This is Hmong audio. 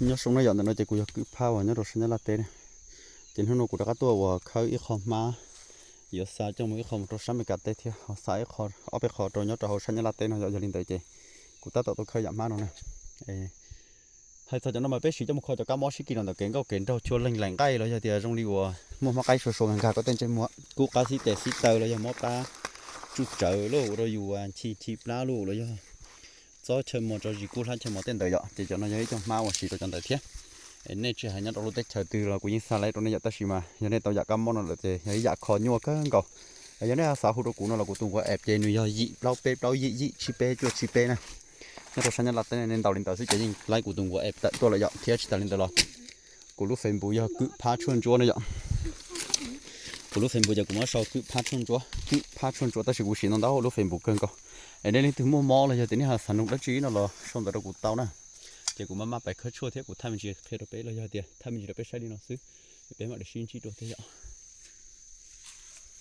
Nyob zoo na yom, ntawm no ces kuv yog kwj phab uas nyob rau sab Nyab Laj teb na. Ces hnub no kuv rov qab tuaj uas khawb ib qho hmab, yuav xa coj mus ib qho mus rau sab Amelikas teb thiab ho xa ib qho ob peb qho rau nyob rau hauv sab Nyab Laj teb no yom. Yog li ntawd ces kuv tab tom tuaj khawb yam hmab no na. Hais txog cov no mas peb siv coj mus kho cov kab mob sib kis los ntawm kev nkauj kev nraug, chua leej laim nqaij los yog tias zoo li uas muaj hmab qaib sua sua nkag nkag koj tej ntsej muag, kub qab xib tes xib taw los yog mob qab tsuj tsawv lauj, ua rau yus nchi nchi plab lauj, los yog txob chaw mos tso zis kub hlab chaw mos tej ntawd yom. Ces cov no yog ib co hmab uas siv rau cov ntawd thiab. Nej tsis hais nyob rau lub teb chaws twg los kuv yeej xa laiv rau nej yom, tab sis mas yog nej tau yam kab mob no lawm ces yog ib yam kho nyuaj kawg nkaus. Yog nej xav hu rau kuv no los kuv tus npawb app ces nws yog yim plaub peb plaub yim yim tsib peb cuaj tsib peb na. Nyob rau sab Nyab Laj teb nej ntaus li ntawd xwb ces yeej laiv kuv tus npawb app tawm tuaj lawm yom. Thiab tsis tas li ntawd los kuv lub Facebook yog kwj phab tshuaj ntsuab na yom. Kuv lub Facebook ces kuv muab sau kwj phab tshuaj ntsuab, kwj phab tshuaj ntsuab, tab sis kuv siv ntau ntau lub Facebook kawg nkaus. Es nej leej twg muaj mob los yog tias nej ho xav nug dab tsi no los sau ntawv rau kuv tau na. Ces kuv maj maj pais khawb tshuaj thiab kuv thaij me ntsis qhia rau peb los yog tias thaij me ntsis rau peb saib li no xwb. Peb mam li sib ntsib dua thiab yom.